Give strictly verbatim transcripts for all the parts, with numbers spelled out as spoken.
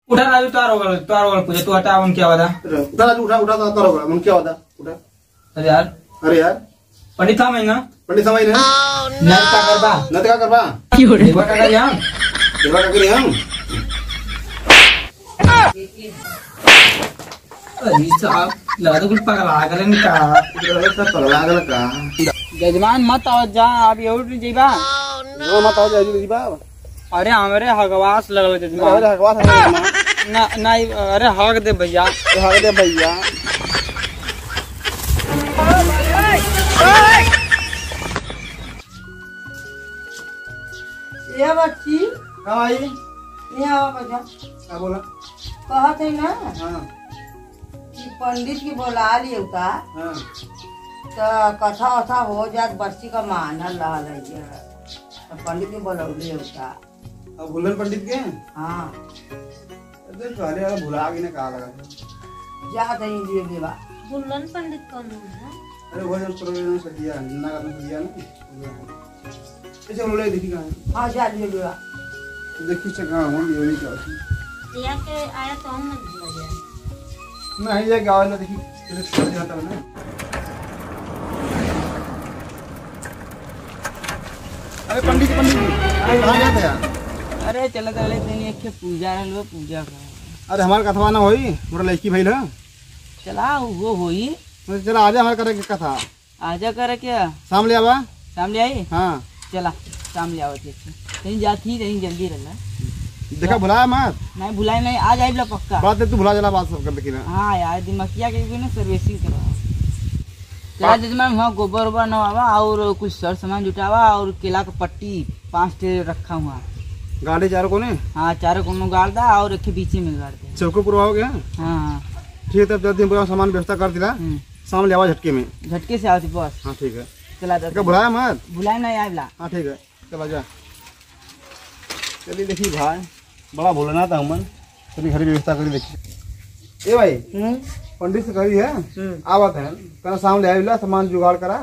उठा राजू, तार हो गल, तार हो गल पूजा, तू हटा, उनके आवाज आ। उठा राजू, उठा, उठा, तार हो गल, उनके आवाज आ, उठा। अरे यार। अरे यार। पंडित साहब है ना? पंडित साहब है ना? नर का करबा? नर का करबा? देखबा का करी हम? देखबा का करी हम? अरे साहब, लगा तो कुछ पगला गलन का। लगा तो पगला गलन का। जजमान मत आओ जा, अब ये उठ जइबा। वो मत आओ जा, जल्दी बा। अरे हमरे हगवास लगल जजमान। अरे हगवास है ना? ना, ना, अरे हग दे भैया। तो हग दे भैया। ए बच्ची। का भाई? यहाँ आओ बच्चा। का बोला? कहत है ना हाँ। कि पंडित के बोला लियो का? हाँ। त कथा वथा हो जात, बच्ची का मानल रहल है जे। त पंडित के बोलौले हो का? अब भुल्लन पंडित के? हाँ। अरे, तोहरे वाला भुला गई ना, का लगा? जा, तनी लिए लेवा। भुल्लन पंडित कौन है? अरे, वो जो प्रवीण सदिया, ना करना सदिया ना। अच्छा, हम लोग देखी कहाँ है? हाँ, जा, लिए लेवा। देखी से कहाँ हो, ये नहीं क्या होती। यहाँ के आया तो हम मत भुला जाए। नहीं, ये गाँव में देखी, तेरे छोड़ जाता है ना। अरे पंडित जी, पंडित जी, अरे कहाँ जाते हैं? अरे चला, चला, तनी एक ठे पूजा रहल बा, पूजा का। अरे हमार कथवा ना होई, मोरा लड़की भइल है। चला, वो होई। तो चला, आजा हमारे करे के कथा। आजा करे के? शाम ले आवा। शाम ले आई? हाँ। चला, शाम ले आवा, ठीक है। कहीं जाती, कहीं जल्दी रहना। देखा, भुलाया मत। नहीं, भुलाए नहीं, आ जाए पक्का। बात है, तू भुला जाला, बात सब कर देखी ना। हाँ यार, दिमागिया के भी ना servicing करवा। चला जजमान, वहाँ गोबर ओबर नवावा और कुछ सर सामान जुटावा और केला के पट्टी पाँच ठे रखा हुआ। गाड़े चारों कोने? हाँ, चारों कोनो गाड़ दा और एक ठे बीचे में गाड़ दे। चौको पुरवाओगे? हाँ, हाँ। ठीक है, तब जल्दी हम पूरा सामान व्यवस्था कर दिला। हम्म। शाम ले आवा झटके में। झटके से आवत बस। हाँ, ठीक है। चला ठीक है, भुलाया मत। भुलाए नहीं आइला। हाँ, ठीक है। चला जा। चलिए देखी भाई, बड़ा भोलेनाथ है हमन। चलिए घर व्यवस्था करी देखी। ए भाई, हम्म? पंडित से कही है, हम्म। आवत है, कहना शाम ले आइला, सामान जुगाड़ करा,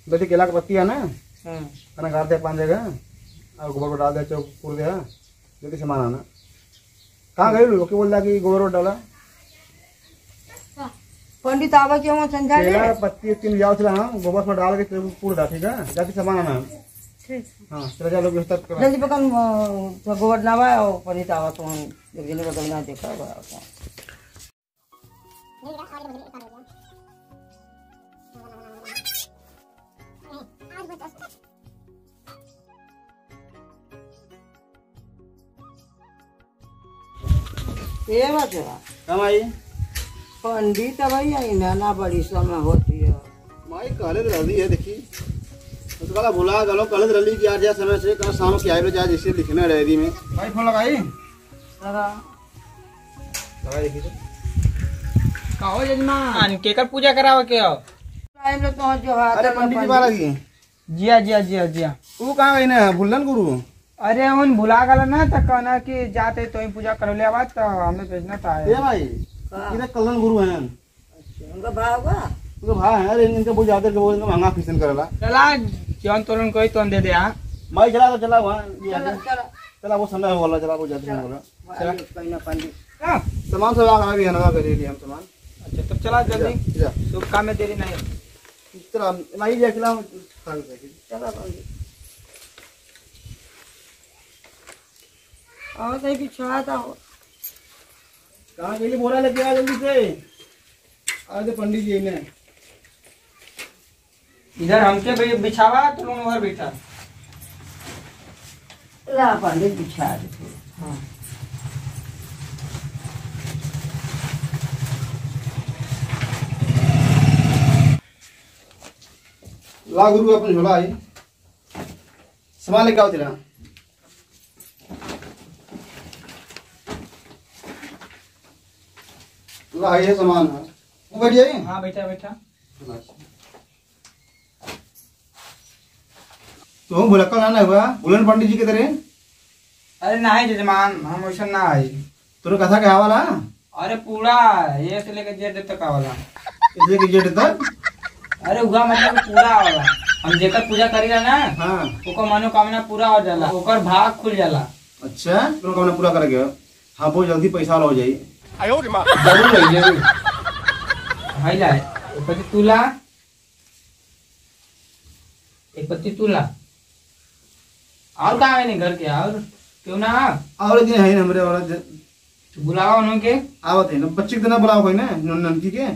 दो ठे केला के पत्ती है ना, हम्म। कहना गाड़ दे पाँच जगह, और गोबर को डाल दे, चौक कूड़ दे, जल्दी सामान आना। कहाँ गई लोग के बोल रहा कि गोबर डाला? पंडित आवा के वहाँ समझा केला ले। पत्ती तीन लियाओ, चला हम गोबर में डाल के तेरे को पूर दा, ठीक है? जाके सामान आना। ठीक। हाँ, चला जा लोग व्यवस्था करा। जल्दी पकड़, अ, तो गोबर ना आवा और पंडित आवा तो हम एक जने को दौड़ना देखा हुआ। ए बचवा। का माई? पंडित अबही आई ना, ना बड़ी समय होती है। माई कहले तो रहली है, देखी। तो कहला भुला गलो, कहले तो रहली कि आज या समय से, कल शाम के आइलो, जा जैसे लिखना डायरी में। भाई फोन लगाई? लगा। लगा देखी तो। का हो जजमान? केकर पूजा करावे के हो? टाइम ले तो जो हाथ अरे में पंडित जी पंडित। बाला जी। जिया, जिया, जिया, जिया। ऊ कहाँ गई ना, भुल्लन गुरु? अरे, उन भुला गल ना, त कहना कि जाते तो ही पूजा करौले आवा, त हमें भेजना था। ए भाई, हाँ। इधर कल्लन गुरु हैं। अच्छा, उनका भाव बा? उनका भाव है, अरे, इनका बहुत ज्यादा, इनका महंगा फीसन करला। चला, जौन तोरन कोई तोन दे दे, हाँ। भाई, चला तो चला वहाँ, ये चला, आगे। चला। चला, वो समय हो वाला, चला, वो ज्यादा चला। समय हो वाला। चला। भाई, कोई ना पंडित। हाँ। सामान सब आ गया, अभी हनवा कर लिए हम सामान। अच्छा, तब चला जल्दी। जा, जा। शुभ काम में देरी नहीं। चला, नहीं, ये अकेला हम खा लेते हैं। चला, भाई। और कहीं पिछड़ा था हो। कहाँ के लिए बोरा लेके आ जल्दी से। आ दे पंडित जी ने। इधर हमके भी बिछावा, तो लोग उधर बैठा। ला पंडित बिछा दे। हाँ। ला गुरु अपन झोला आई। सामान लेके आओ तेरा। ला, ये सामान है। वो बैठ जाइए। हाँ, बैठा, बैठा। तो हम भुलक्कड़ ना हुआ, भुलन पंडित जी के तरह। अरे नहीं जजमान, हम वैसा ना आई। तोरे कथा के आवाला? अरे पूरा A से लेके Z तक आवाला। A से लेके Z तक? अरे हुआ मतलब पूरा आवाला। हम जेकर पूजा करीला ना, हाँ। ओकर मनोकामना पूरा हो जाला, ओकर भाग खुल जाला। अच्छा, मनोकामना पूरा कर गया। हाँ, बहुत जल्दी पैसा वाला हो जाई। जरूर हो जाई। भाई ला, एक पत्ती तू ला, एक पत्ती तू ला। और का है नहीं घर के, और क्यों ना आ? और दिन है ना हमरे, और दिन। तू बुलावा उन्हों के। आवत है ना, बच्ची के तो ना बुलावा कोई ना, नन-, ननकी के।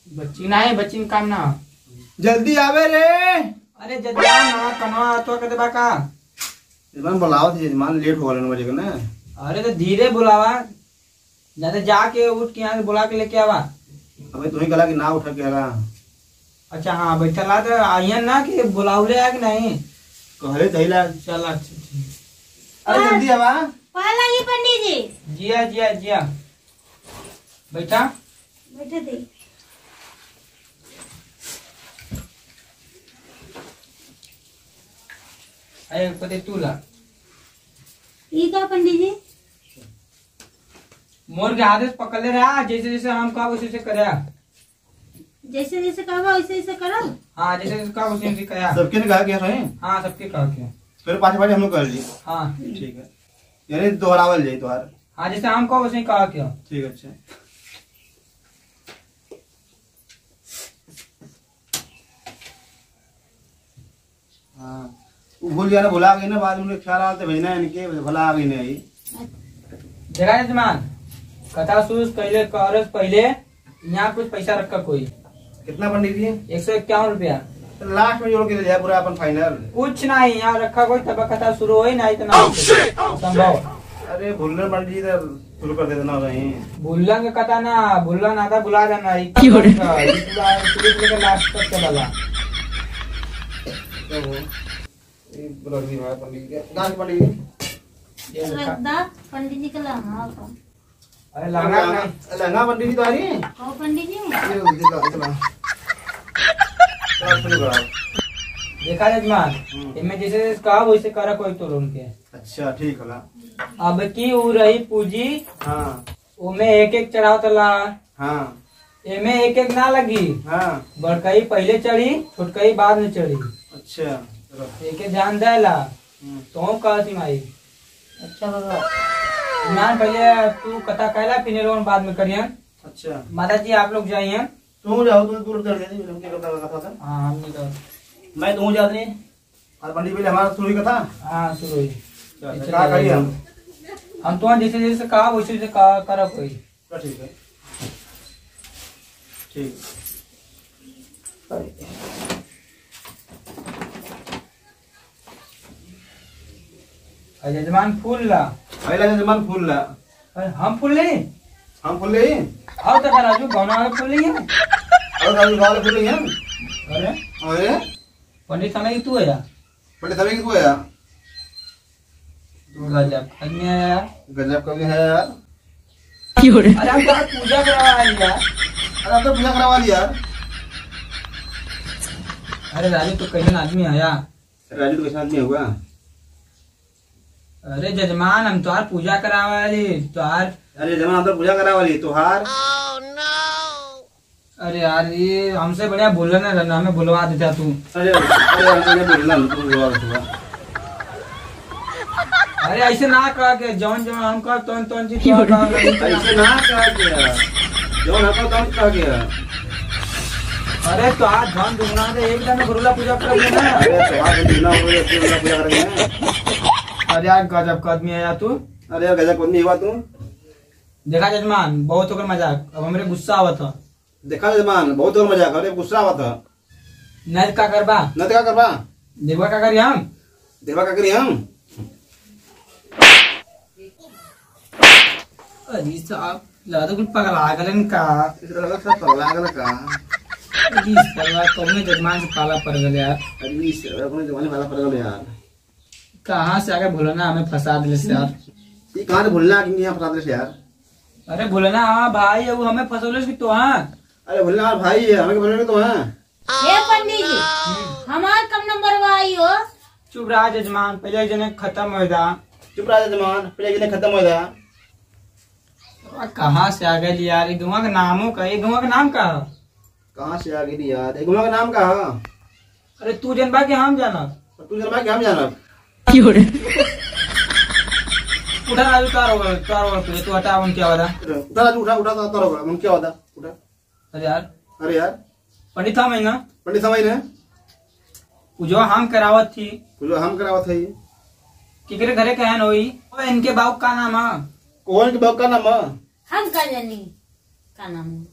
बच्ची ना है, बच्ची में काम ना हो। जल्दी आवे रे। अरे जजमान, हमार कनवा तो कर देबा का? जजमान बुलावत है, जजमान लेट हो गए बजे के ना। अरे तो धीरे बुलावा, ज्यादा जाके उठ के यहाँ से बुला के लेके आवा। अबे तू ही कहला कि ना उठा के आला। अच्छा हाँ, बैठा ला तो आइयन ना कि बुलावले आ कि नहीं? कहले तहिला। चल अच्छा ठीक। अरे जल्दी आवा। पाए लागी पंडित जी। जिया, जिया, जिया। बैठा। बैठे दे। अरे पते तू ला। ई का पंडित जी? मोर के आदेश पकड़ले रहा, जैसे जैसे हम कहा वैसे वैसे करे। जैसे जैसे कहबा वैसे वैसे करब। हाँ, जैसे जैसे कहा वैसे वैसे करा। सबके ने कहा क्या है? हाँ, सबके कहा क्या। फिर पाछे पाछे हम लोग कर ली। हाँ। ठीक है, यानी दोहरावल जाए तोहार। हाँ, जैसे हम कहा वैसे ही कहा क्या। ठीक है, अच्छा। हाँ, वो भूल जाना, भुला गई ना, बाद में ख्याल आते भेजना इनके, भला आ गई नहीं। देखा जजमान, कथा शुरू से पहले, करस पहले यहाँ कुछ पैसा रखा कोई। कितना पंडित जी? एक सौ इक्यावन रुपया। तो लास्ट में जोड़ के ले जाए पूरा अपन फाइनल। कुछ नहीं, यहाँ रखा कोई, तब कथा शुरू होई, नहीं तो ना होई। संभव। अरे भूलन पंडित जी तो शुरू कर देते ना भाई। भूलन का कथा ना, भूलन आता भुला जाना, ई क्यों रे? कथा का, ई पूरा शुरू से लेकर लास्ट तक चला। तो वो, ये रख दी भाई पंडित जी के। गांधी पंडित जी। ये रखा। रख दा, पंडित जी के लहंगा का। अरे लहंगा लहंगा, नहीं। लहंगा पंडित जी तो आ रही है? हाँ, पंडित जी। ये लो, दिखा, दिखा। चलो, शुरू करो। देखा जजमान, हम्म। इनमें जैसे जैसे कहा वैसे करा कोई तो उनके। अच्छा, ठीक होला। अब की उ रही पूजी। हाँ। ओमे एक एक चढ़ावत ला। हाँ। एमे एक एक ना लगी। हाँ। बड़कई पहले चढ़ी, छोटकई बाद में चढ़ी। अच्छा, चलो। एके ध्यान देला। हम्म। तो कहती माई। अच्छा बाबा। ना, पहले तू कथा कहला, फिर लोगन बाद में करियन। अच्छा। माता जी, आप लोग जाइए। तू जाओ, तू दूर चल गई, हमके कथा, कथा था। हाँ, हम नहीं जाओ। मैं तू जात नहीं। और पंडित, पहले हमारा शुरू हुई कथा। हाँ, शुरू हुई। चल, ऐसे का करिए हम? हम तो जैसे जैसे कहा, वैसे वैसे कहा, करा कोई। तो ठीक है। ठीक। अरे जजमान फूल ला। पहला जजमान फूल ला। अरे हम फूल ले? हम फूल ले? आओ तो राजू, गौना वाले फूल ले हैं। आओ राजू, गौना वाले फूल ले हैं। अरे? अरे? पंडित समय की तू है यार? पंडित समय की तू है यार? गजब आदमी है यार। गजब कवि है यार। क्यों रे? अरे हम तो पूजा करवा लिया। अरे हम तो पूजा करवा लिया यार। अरे राजू, तू कैसन आदमी है यार? राजू, तू कैसन आदमी होगा? अरे जजमान, हम तोहार पूजा करावे वाली, तोहार। अरे जजमान, हम तो पूजा करावे वाली, तोहार। अरे यार, ये हमसे बढ़िया भूलन है, हमें भुलवा देता तू। अरे, अरे, हमसे नहीं भूलना, तू भुलवा देता। अरे ऐसे ना कह के, जौन जौन हम कह, तौन तौन जी तोहार काम नहीं। ऐसे ना कह के, जौन हम कह, तौन कह के। अरे तो आज धन दुगना दे, एक दिन में गरुला पूजा कर लेना। अरे तो आज दुगना हो गया, गरुला पूजा करेंगे। अरे यार, गजब का आदमी है यार तू। अरे यार, गजब का आदमी हुआ तू। देखा जजमान, बहुत होकर मजाक, अब हमरे गुस्सा आवत ह। देखा जजमान, बहुत होकर मजाक, अरे गुस्सा आवत ह। नहीं तो का करबा? नहीं तो का करबा? देखबा का करी हम? देखबा का करी हम? अरे साहब, लगा तो कुल पगला गलन का। इस लगा सब पगला गलन का। अरे साला, कौने जजमान से पाला पड़ गया यार। अरे साला, कौने जजमान से पाला पड़ गया यार। कहाँ से आके भुलना हमें फंसा दिले से यार। ये कहाँ से भुलना आके यहाँ फंसा दिले से यार। अरे भुलना हाँ भाई है, वो हमें फंसौले से तो हाँ। अरे भुलना हाँ भाई है, हमें फंसौले तो हाँ। हे पंडित जी, हमार कम नंबर आई हो। चुप रहा जजमान, पहले जने खत्म हो जा। चुप रहा जजमान, पहले जने खत्म हो जा। आ, कहाँ से आ गए यार, ये गौवा का नामो का, ये गौवा का नाम का है? कहाँ से आ गई यार? ए, गौवा का नाम का है? अरे तू जनबा के हम जानब। तू जनबा के हम जानब। क्यों रे? उठा राजू, तार हो गया, तार हो गया, तू हटा, उनके आवाज आ। उठा राजू, उठा, उठा, तार हो गया, उनके आवाज आ, उठा। अरे यार। अरे यार। पंडित था मैं ना। पंडित था मैं ना। पूजवा हम करावत थी। पूजवा हम करावत है। केकरे घरे कहन होई? अबे इनके बाबू का नाम है? कौन के बाबू का नाम है? हम का जानी का नाम है।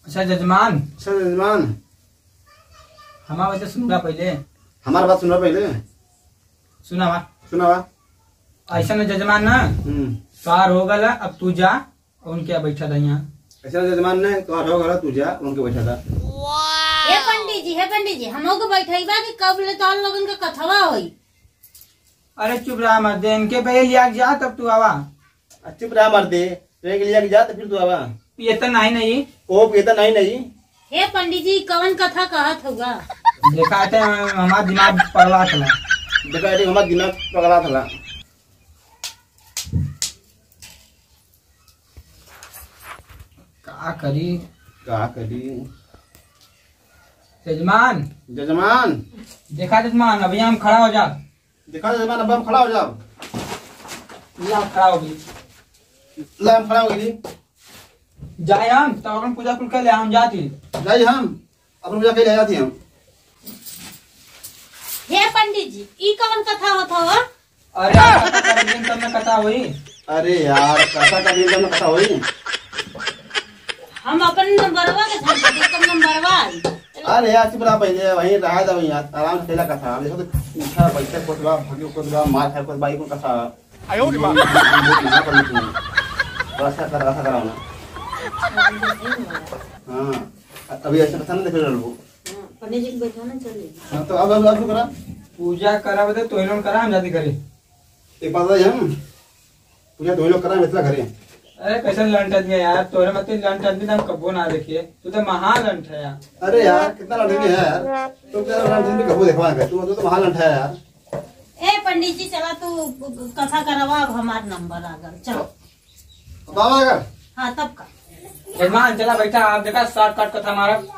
अच्छा जजमान। अच्छा जजमान। हमार बात सुनबा पहिले। हमार बात सुनबा पहिले। सुनावा। सुनावा। ऐसा न जजमान ना। हम्म। तोहार हो गला, अब तू जा और उनके यहाँ बैठा रह यहाँ। ऐसा न जजमान ना, तोहार हो गला, तू जा उनके बैठा रह। हे पंडित जी, हे पंडित जी, हमहू के बैठइबा कि कब ले तोहार लोगन के कथवा होई? अरे चुप रहा मर्दे, इनके पहले लिया के जा तब तू आवा। आ, चुप रहा मर्दे, तो एक लिया के जा तो फिर तू आवा। पियता नहीं नहीं। ओ पियता नहीं नहीं। हे पंडित जी, कवन कथा कहत हुआ? देखा थे हम-, हमार दिमाग पगला थला। देखा थे हमार दिमाग पगला थला। का करी? का करी? जजमान। जजमान। देखा जजमान, अभी हम खड़ा हो जा। देखा जजमान, अब हम खड़ा हो जाब। ला, खड़ा हो गई। ला, हम खड़ा हो गई। जाए हम, तो अपन पूजा कुल कर ले, हम जाती। जाए हम, अपन पूजा कर ले, जाती हम। हे पंडित जी, ई कवन कथा होत हव? अरे यार, कथा कर दिन तब न कथा होई। अरे यार, कथा कर दिन तब न कथा होई। हम अपन नंबरवा के झंझट, कब नंबरवा आई? अरे यार, चुप रहा पहिले, वहीं रहा जाओ यार, आराम से पहला कथा। देखो तो उठा, बैठे, कोतवा, भागे, कोतवा, मार खाए, कोतवा, ई कौन कथा? आयो रे माँ। बहुत महंगा पड़ गई। बस ऐसा कर, ऐसा कराओ ना। हाँ, अभी ऐसा कथा ना देख रहे हो। हाँ, पंडित जी के बैठा ना चले। हाँ, तो अब, अब, अब करा। पूजा करा बदे तो इन्होंने करा, हम जाती करे। एक बात बताई हम, पूजा दो लोग करा, इतना घरे। अरे कैसे लंठ आदमी है यार, तोरे मत लंठ आदमी तो हम कब्बो ना देखिए, तू तो महान लंठ है यार। अरे यार, कितना लंठ आदमी है यार, तू क्या लंठ आदमी कब्बो देखवा है, तू, तू तो महान लंठ है यार। ए पंडित जी, चला तू कथा करवा, अब हमार नंबर आ गल, चलो। अब आवा अगर? हाँ, तब का। जजमान, चला बैठा, आप देखा shortcut कथा मारब।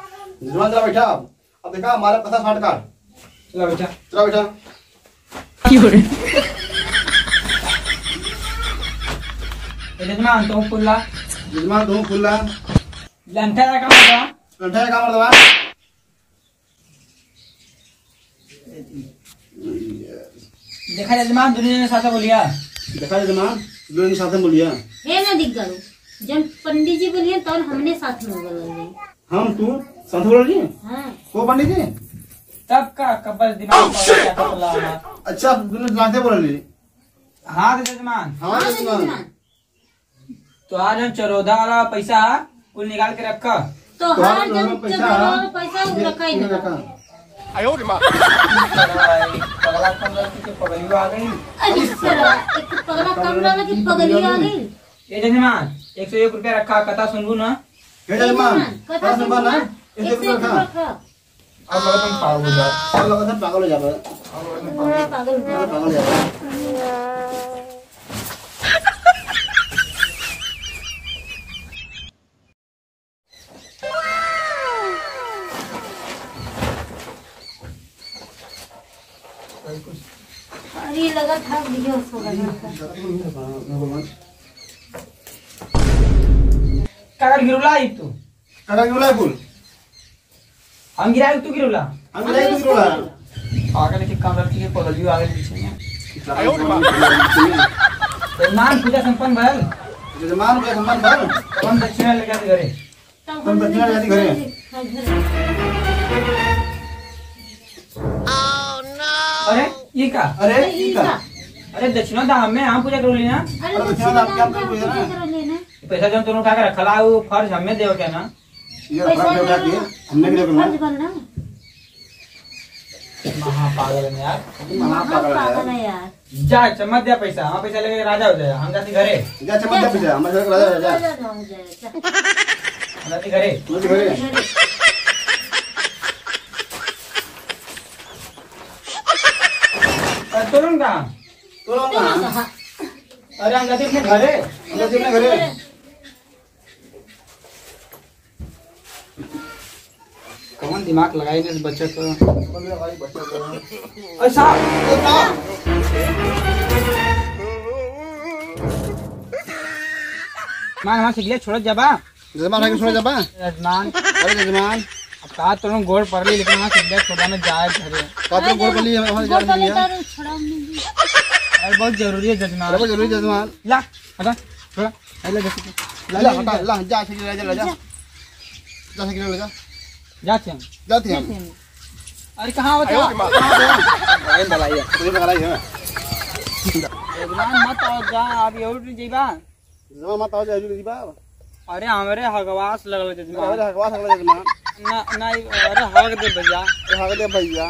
जजमान, चला बैठा आप। अब देखा, हमारा कथा shortcut। चला बैठा। चला बैठा। क्यों रे? ए जजमान, तो फुल्ला। जजमान, तो फुल्ला। लंठा का मर्दवा। लंठा का मर्दवा। देखा जजमान, दुनिया में साथ बोलिया। देखा जजमान, दुनिया में साथ बोलिया। हे ना दिख गलो, जब पंडित जी बोलिए, तब हमने साथ में बोल रहे। हम तू साथ बोल रही? हाँ। को पंडित जी? तब का कब्बल दिमाग पर क्या पकड़ा हमार? अच्छा, दुनिया साथ बोल रही। हाँ, तो जजमान। हाँ, हाँ, जजमान। जजमान। तोहार जौन चरोदा वाला पैसा कुल निकाल के रखा। तोहार तोहार जौन जौन पैसा चरोदा वाला पैसा उ ये रखा ही नहीं। रखा। आयो रे माँ। पगला कम लड़की के पगलियो आ गई। अरे साला, एक तो पगला कम लड़की पगली आ गई। ए जजमान, एक सौ एक रुपया रखा, कथा सुनबू ना? हे जजमान, कथा सुनबा ना? एक सौ एक रुपया रखा। अब लगत हम पागल हो जाब। अब लगत हम पागल हो जाब। अब लगत हम पागल हो जाब। पागल हो जाब। अरे, लगत है बेहोश हो गया। काकर गिरौला आई तू? काकर गिरौला आई बोल। हम गिराए तू गिरौला? हम गिराए तू गिरौला? पागल के काम रखती है, पगलियो आ गई पीछे में। जजमान, पूजा संपन्न भल। जजमान, पूजा संपन्न भल। कौन दक्षिणा लेके आते घरे? हम दक्षिणा लेके आते घरे। अरे, ये का? अरे, ये का? अरे, दक्षिणा दा हमें, हम पूजा कर लेना। अरे, दक्षिणा दा हम क्या पूजा कर लेना? पैसा जो तूने उठा के रखला, वो फर्ज हमें देवे के ना। ये पैसा फर्ज देवे के, हमने भी देवे ना। फर्ज बनना। महा पागल है यार। महा पागल है यार। जा, चम्मच दे पैसा, हम पैसा लेके राजा हो जाए, हम जाती घरे। जा, चम्मच दे पैसा, हम पैसा लेके राजा हो जाए। राजा हो जाए, जा। हम जाती घरे। हम जाती घरे। अरे, तोरण कहाँ? तोरण कहाँ? अरे, हम जाती अपने घरे। हम जाती अपने घरे। कौन दिमाग लगाई इस बच्चे को? अरे साहब, अरे साहब। मान, हमार सिगरेट छोड़त जाबा। जजमान, हमार छोड़त जाबा। जजमान। अरे जजमान। अब का तोरो गोड़ पड़ली, लेकिन हमार सिगरेट छोड़ा में जाए घरे। का तोरो गोड़ पड़ली, हमार गोड़ जाए पड़ली, घरे। दारू छोड़ा में। अरे बहुत जरूरी है जजमान। अरे बहुत जरूरी है जजमान। ला, हटा, छोड़ा। अरे ले, ले, ले, हटा, ला, जा, सिगरेट ले जा, ले जा। जा। जा, सिगरेट ले जा। जाते हैं। जाते हैं। अरे कहाँ बता? अरे, माँ। अरे, भलाई है। तुझे भलाई है। जजमान मत आओ जा, अभी और नहीं जाइबा। जजमान मत आओ जा, अभी नहीं जाइबा। अरे हमरे हगवास लगल जजमान। अरे हगवास लगल जजमान। ना, ना, अरे हग दे भैया। अरे हग दे भैया।